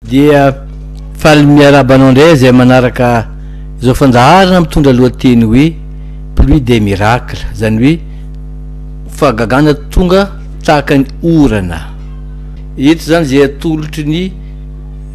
Dia faly miarahaba anao indray izay manaraka izao fandaharana mitondra lohateny hoe Pluie des miracles, izany hoe fahagagana tonga tahaka ny orana. Eto izany izay atolotry ny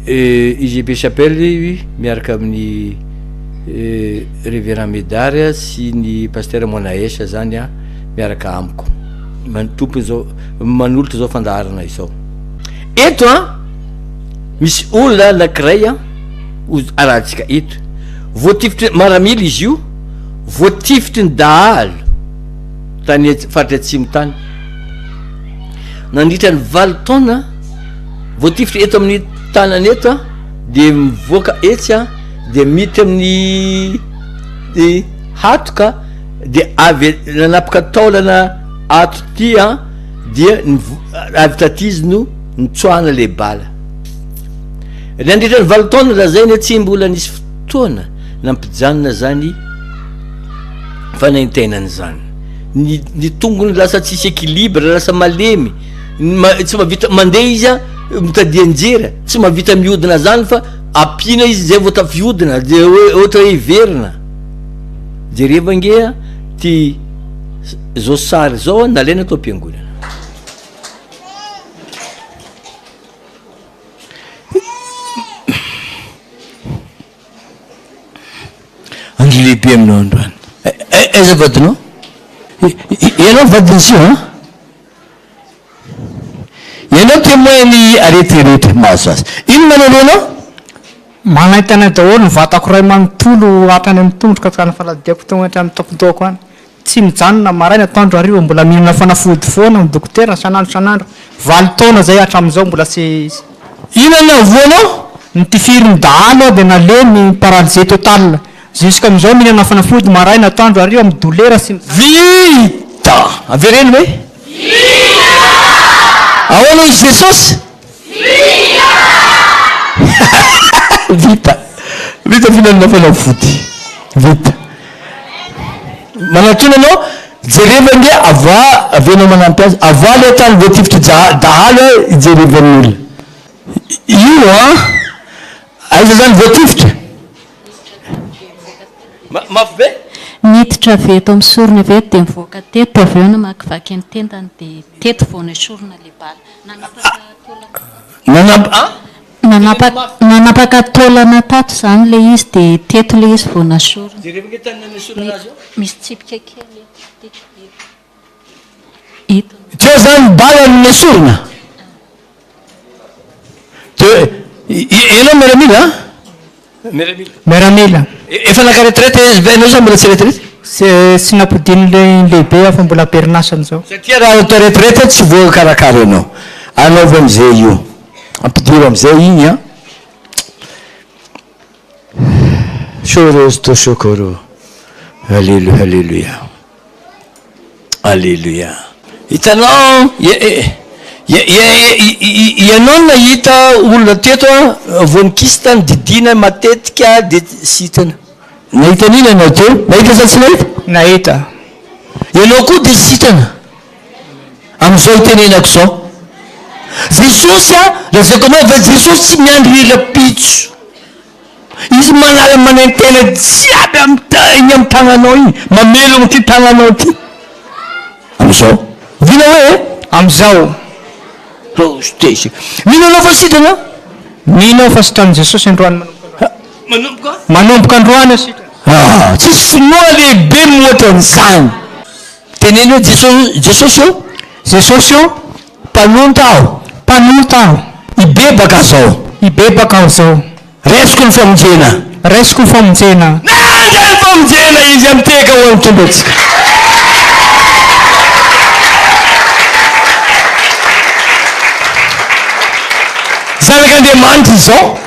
UGB Chapelle miaraka amin'ny Révérend Médard sy ny Pasteur Mwanaesha izany miaraka amiko, tompony izao manolotra izao fandaharana izao. Eto an, misy olona anakiray an, ho arahantsika eto, voatifitry maramila izy io, voatifitry ny dahalo tany faritra atsimo tany, nandritra ny valo taona, voatifitra eto amin'ny tanana eto an, de mivoaka etsy an, de miditra amin'ny hatoka, de avy nanapaka taolana ato ty an, dia avy taty izy no nitsoahana le bala. Nandritra ny valo taona lazainy hoe tsy mbola nisy fotoana nampijanona zany fanaintainany zany. Ny ny tongony lasa tsisy équilibre, lasa malemy, tsy mahavita mandeha izy an, mitady hianjera, tsy mahavita mihodina zany fa ampiana izy zay vao tafihodina, de hoe ohatra hoe hiverina. Jereva ange an ty Zao sary zao an nalaina tao am-piangonana. Andro lehibe aminao androany. Aiza vadinao? Ianao vadin'i Zio an? Ianao témoin ny aretina rehetra mahazo azy. Inona no alehanao? Manaintaina daholo ny vatako iray manontolo hatrany amin'ny tongotro ka hatrany faladiako tonga hatrany amin'ny tampon-dohako any. Tsy mijanona maraina, atoandro, hariva mbola mihinana fanafody foana ny dokotera isan'andro isan'andro. Valo taona izay hatramin'izao mbola tsy. Inona no nahavoanao? Notifirin'ny dahalo aho dia nalemy, paralysé total. Jusqu'amin'izao mihinana fanafody maraina, atoandro, hariva amin'ny dolera sy ny. Vita! Avereno hoe? Vita! Ahoana hoy Jesosy? Vita! Vita! Vita fihinanana fanafody. Vita. Manatona anao, jereva ange avoaha, avy ianao manampy azy, avoaha ilay tany voatifitry dahalo a, hijerevan'ny olona. Io an! Aiza zany voatifitra? Mafy be? Niditra avy eto amin'ny sorony avy eto dia nivoaka teto, avy eo namakivaky ny tendany dia teto vao nesorina ilay bala. Nanapaka taolana tato. Nanapaka taolana tato izany ilay izy dia teto ilay izy vao nasorina. Jereo ange tany nanesorana azy eo. Misy tsipika kely eto. Eto. Teo zany bala no nesorina? Teo, ianao miaramila an? Miaramila. Miaramila. Efa naka retraite ve ianao sa mbola tsy retraite? Tsy tsy nampodian'ny lehibe aho fa mbola am-perinasany izao. Satria raha atao retraite tsy voakarakara ianao. Anaovy amizay io. Ampidiro amizay iny an. Chorosto chokoro. Alelu haleloia. Aleloia. Hitanao, ianao nahita olona teto an, voan'ny kyste nodidiana matetika dia sitrana. Nahita an'iny ianao teo? Nahita sa tsy nahita? Nahita. Ianao koa dia sitrana. Amin'izao itenenako izao. Jesosy an, lazaiko anao fa Jesosy tsy miandry rahampitso. Izy manala manaintaina jiaby am iny am tagnanao iny, mamelogno ty tagnanao ty amizao. Vina hoe e? Amizao. Hostesy. Mino anao fa sitrana? Mino aho fa sitran'i Jesosy androany manomboka androany. Manomboka? Manomboka androany aho sitrana. Ah, tsisy finoana lehibe mihoatra an'izany. Teneno hoe Jesosy, Jesosy ô. Jesosy ô. Mpanota aho. Mpanota aho. Hibebaka zao. Hibebaka aho zao. Raisiko ny famonjena. Raisiko ny famonjena. Nandray ny famonjena izy amitehaka ho an'ny Tompo antsika. Zanak'Andriamanitra izao.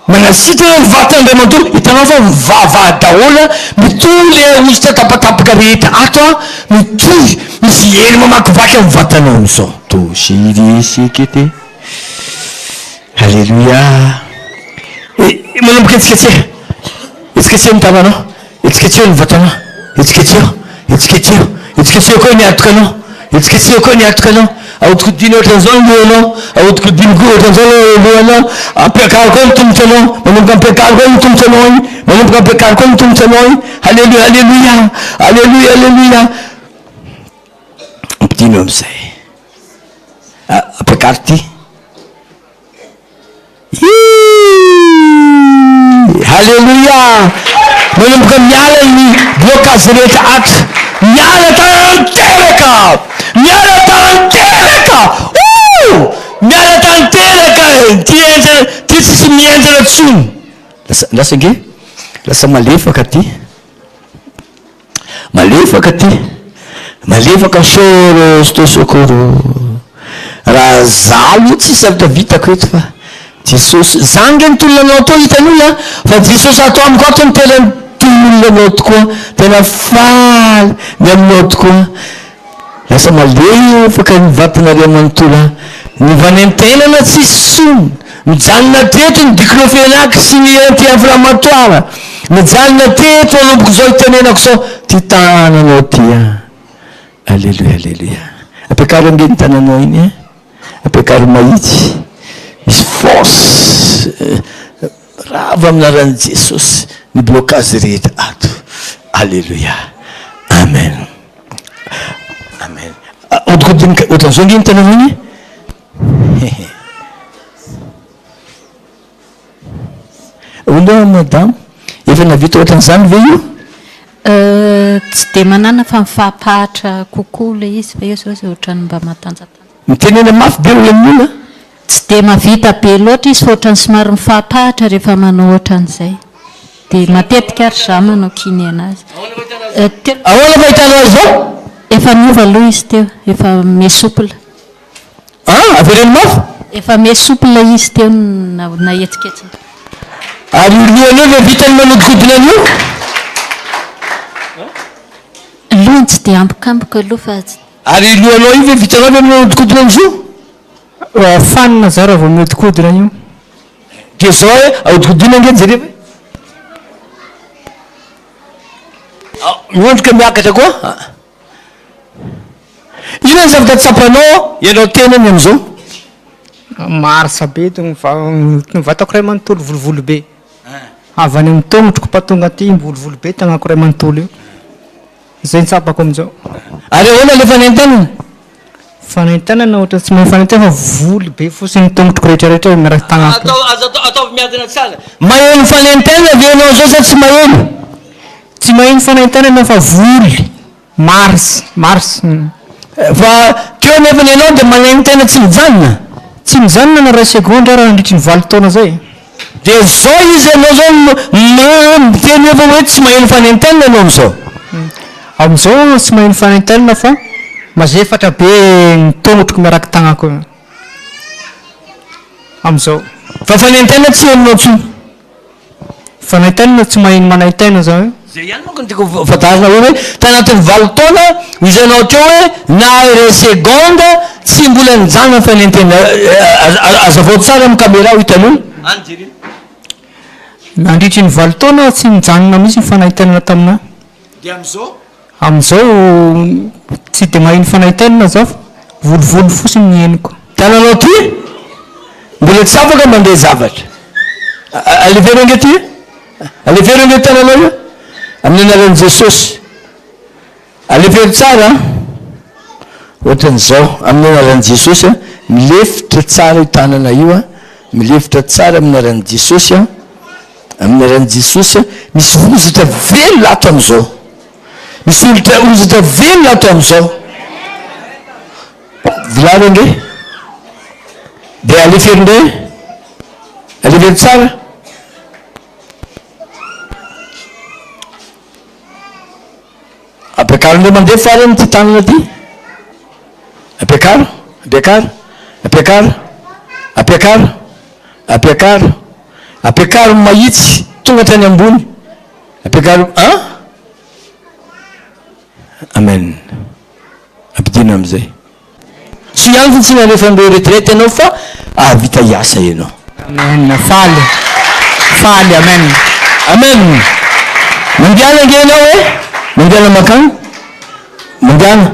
Manasitrana ny vatana indray manontolo, hitanao fa mivavaha daholo an, mitohy le hosotra tapatapaka rehetra ato an, mitohy, misy hery mamakivaky amin'ny vatanao amin'izao. Toshirisikete. Alléluia. E, manomboka hetsiketseha. Hetsiketseho ny tavanao, hetsiketseho ny vatanao, hetsiketseho, hetsiketseho, hetsiketseho koa ny hatokanao, hetsiketseho koa ny hatokanao. Ahodikodino ohatran'izao ny lohanao, ahodikodino koa ohatran'izao ny lohanao, ampiakaro koa ny tongotra anao, manomboka ampiakaro koa ny tongotra anao iny, manomboka ampiakaro koa ny tongotra anao iny, haleloia haleloia, haleloia haleloia. Ampidino amin'izay. Ampiakaro ity. Hii! Haleloia! Manomboka miala ny blocage rehetra ato. Miala tanteraka! Miala tanteraka! Ouh! Miala tanteraka! Ty henjana, ty tsisy mihenjana tsony. Lasa, lasa ange, lasa malefaka ty. Malefaka ty, malefaka Soros socorro. Raha za aloha tsisy zavatra vitako eto fa Jesosy, za ange nitolona anao teo hitan'olona an, fa Jesosy ato amiko ato no tena nitolona anao tokoa, tena faly ny aminao tokoa. Lasa malefaka ny vatanareo manontolo an! Ny vanentenana tsisy tsony! Mijanona teto ny diclofenac sy ny anti-inflammatoire! Mijanona teto manomboko izao itenenako izao ty tananao ty an! Aleloia aleloia! Ampiakaro ange ny tananao iny an! Ampiakaro mahitsy! Misy force rava amin'ny anaran'i Jesosy ny blocage rehetra ato! Aleloia! Amen! Amen. Ahodikodiny ohatran'izao ange ny tananao iny e. Hehe. Hono madame, efa nahavita ohatran'izany ve io? Tsy dia manana fa mifampahatra kokoa ilay izy fa io izao izay ohatran'ny mba matanjatanjaka. Mitenena mafy be hoy ny olona. Tsy dia mahavita be loatra izy fa ohatran'ny somary mifampahatra rehefa manao ohatran'izay. Dia matetika ary izaho manao kiné anazy. Teo. Ahoana fahitanao azy izao? Efa niova aloha izy teo, efa miha souple. An? Avereno mafy? Efa miha souple izy teo nahetsiketsiny. Ary io lohany io ve vitany manodikodina an'io? Lohany tsy dia ampokampoka aloha fa. Ary io lohanao io ve vitanao ve manodikodina an'izao? Fanina za raha vao miodikodina io. Dia zao e, ahodikodino ange jereo e. Miondrika miakatra koa. Inona ny zavatra tsapanao ianao tenany amin'izao? Marsa be itony ny vatako iray manontolo volovolo be. Avy any amin'ny tongotroko pa tonga aty mivolovolo be tagnako iray manontolo io. Izay ny tsapako amin'izao. Ary ahoana ilay fanaintainana? Fanaintainana ohatran'ny tsy mahay fanaintainana fa voly be fotsiny ny tongotroko rehetra rehetra miaraka tagnako. Atao, aza atao, ataovy miadana tsara. Maheno fanaintainana ve ianao izao sa tsy maheno? Tsy maheno fanaintainana fa voly, mars, mars. Fa teo nefany ianao dia manaintaina tsy mijanona? Tsy mijanona na iray segondra ara nandritry ny valo taona izay. Dia zao izy ianao zao no miteny nefa hoe tsy maheno fanaintainana ianao amizao. Amizao aho tsy maheno fanaintainana fa mazefatra be ny tongotroko miaraka tagnako amizao. Fa fanaintainana tsy henonao tsony. Fanaintainana tsy maheno manaintaina za eh. Zay ihany manko no tiako fantarina hoe tanatin'ny valo taona izy ianao teo hoe na iray seconde tsy mbola nijanona ny fanaintainana azavao tsara amin'ny caméra ho hitan'olo. Any jereo. Nandritry ny valo taona aho tsy nijanona mihitsy ny fanaintainana taminà. Dia amin'izao? Amin'izao tsy dia maheno fanaintainana zaho fa volovolo fotsiny ny henoko. Tananao ty mbola tsy afaka mandeha zavatra. Alevero ange ty e. Alevero ange tananao io. Amin'ny anaran'i Jesosy. Alevero tsara an. Ohatran'izao, amin'ny anaran'i Jesosy an, milefitra tsara io tanana io an, milefitra tsara amin'ny anaran'i Jesosy an. Amin'ny anaran'i Jesosy, misy hozatra velona ato amin'izao. Misy olitra hozatra velona ato amin'izao. Vilany ange. Dia alefero indray. Alefero tsara. Ampiakaro indray mandeha farany ity tanana ity. Ampiakaro, ampiakaro, ampiakaro, ampiakaro, ampiakaro, ampiakaro mahitsy tonga hatrany ambony. Ampiakaro, an? Amen. Ampidino amin'izay. Tsy hiantso tsy nalefan'ireo retraite ianao fa ahavita hiasa ianao. Amen faly faly amen. Amen mandehana ange ianao e mandehana mankany mandehana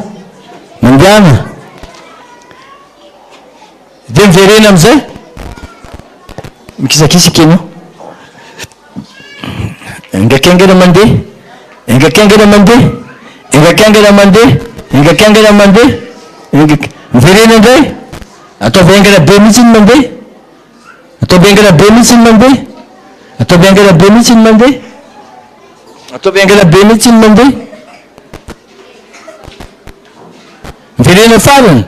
mandehana. Dia miverena amin'izay. Mikisakisaka ianao. Haingankaingana mandeha, haingankaingana mandeha, haingankaingana mandeha, haingankaingana mandeha, haingank-, miverena indray, ataovy haingana be mihitsy ny mandeha, ataovy haingana be mihitsy ny mandeha, ataovy haingana be mihitsy ny mandeha, ataovy haingana be mihitsy ny mandeha. Miverena farany,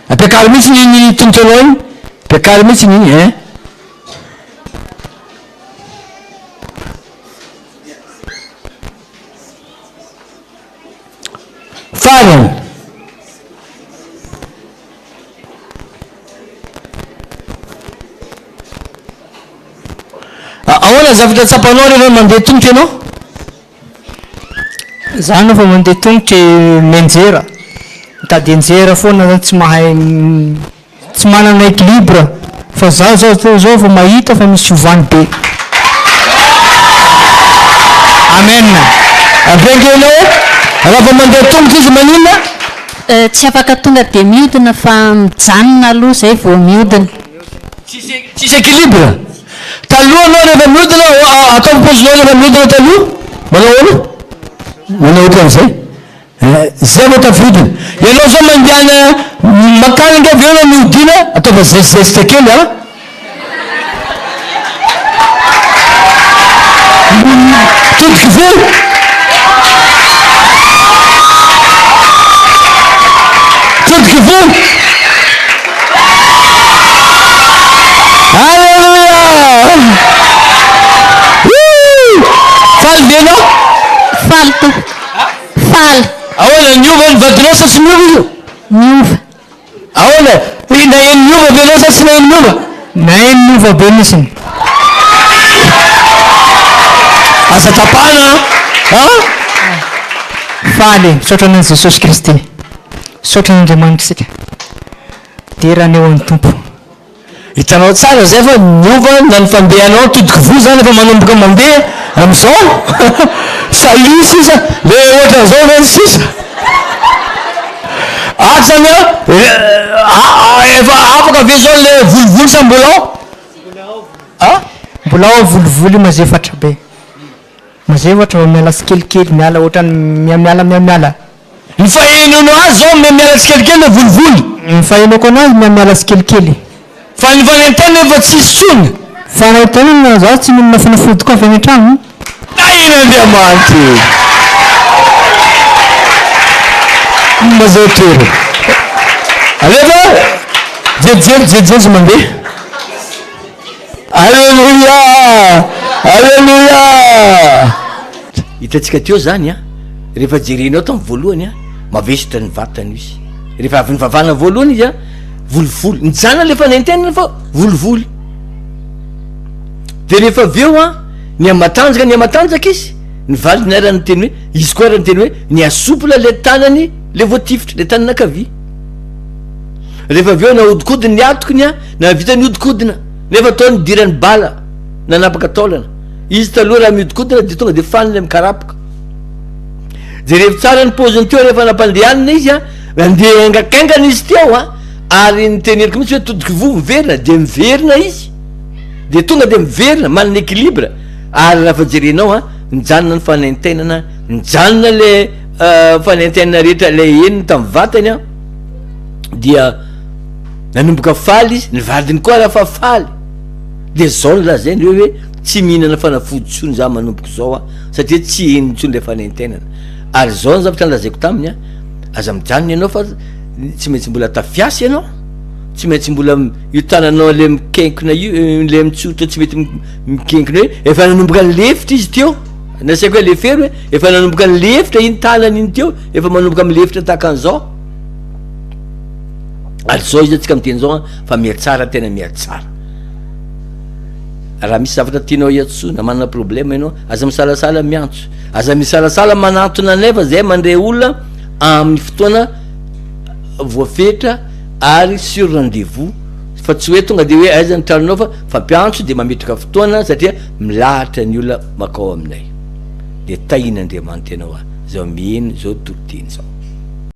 ampiakaro mihitsy iny tongotra anao iny, ampiakaro mihitsy iny ein. Farany. Ahoana ny zavatra tsapanao rehefa mandeha tongotra ianao? Za nefa mandeha tongotra mianjera, mitady hianjera foana zany tsy mahay Tsy manana equilibre fa za zao teo zao vao mahita fa misy fiovany be. Amen. Avengenao raha vao mandeha tongotra izy maninona? Tsy afaka tonga dia miodina fa mijanona aloha zay vao miodina. Tsisy equilibre. Taloha anao rehefa miodina ataovy paozinao rehefa miodina taloha manao ahoana? Manao ohatran'izay. Zay vao tafidina. Ianao zao mandehana makany ange avy eo ianao mihodina, ataova zesizesitra kely an. Todiko ve? Todiko ve? Alléluia! Faly ve ianao? Faly tompoko. Faly. Ahoana, niova ny vadinao sa tsy niova izy? Niova. Ahoana, naheno niova ve ianao sa tsy naheno niova? Naheno niova be mihitsiny. Aza tapahana an! Faly, misaotra an'i Jesosy Kristy. Misaotra an'Andriamanitra isika. Dera anie ho an'ny Tompo. Hitanao tsara zay fa niova na ny fandehanao todiko voa zany efa manomboka mandeha amizao salut sisa le ohatran'izao ve ny sisa ato zany a efa afaka ve zao le volivoly sa mbola ao a Mbola ao volivoly mazefatra be. Mazefatra vao miala tsikelikely miala ohatran'ny mihamiala mihamiala. Ny fahenoanao azy zao mihamiala tsikelikely le volivoly. Ny fahenoako anazy mihamiala tsikelikely. Fa ny fanaintainana efa tsisy tsony. Fanaintainana za tsy mihinana fanafody koa avy any an-trano. Tahin'Andriamanitra e! Mazao toerana. Alefa jejelo jejelo mandeha. Aleloia! Aleloia! Hitantsika teo zany an, rehefa jerenao tamin'ny voalohany an, mavesatra ny vatany izy. Rehefa avy nivavahana voalohany izy an, volivoly, nijanona le fanentenana fa volivoly. De rehefa avy eo an, nihamatanjaka, nihamatanjaka izy, ny valiny ary niteny hoe, izy koa ary niteny hoe, nihasopla le tanany le voatifitra, le tanana ankavia. Rehefa avy eo nahodikodiny ny atokiny an, nahavita nihodinkodina, nefa tao nidiran'ny bala, nanapaka taolana. Izy taloha raha mihodinkodina dia tonga dia fanina mikarapoka. Jerevo tsara ny paoziny teo rehefa nampandehanina izy an, nandeha haingankaingana izy teo an, ary niteneniko mihitsy hoe todiko voa miverina, dia miverina izy. Dia tonga dia miverina, manana équilibre. Ary raha fa jerenao an, nijanona ny fanaintainana, nijanona le fanaintainana rehetra ilay henony tamin'ny vatany an. dia nanomboka faly izy, ny vadiny koa ary fa faly, dia zao no lazainy hoe hoe tsy mihinana fanafody intsony za manomboka izao an, satria tsy heno intsony ilay fanaintainana, ary zao ny zavatra nolazaiko taminy an, aza mijanona ianao fa tsy maintsy mbola tafiasa ianao, tsy maintsy mbola io tananao le mikenkona io, le mitsotra tsy mety mikenkona io, efa nanomboka nilefitra izy teo, nasaiko hoe lefero hoe, efa nanomboka nilefitra iny tanany iny teo, efa manomboka milefitra tahaka an'izao. Ary zao izy antsika miteny zao an, fa mihatsara tena mihatsara. Raha misy zavatra tianao hiantsoana, manana problème ianao, aza misalasala miantso, aza misalasala manantona anay fa zay mandre olona amin'ny fotoana voafetra ary sur rendez-vous fa tsy hoe tonga de hoe aiza ny tranonao fa fampiantso de mametraka fotoana satria milahatra ny olona makao aminay. De tahin'Andriamanitra ianao an, zao miheno zao toriteny zao.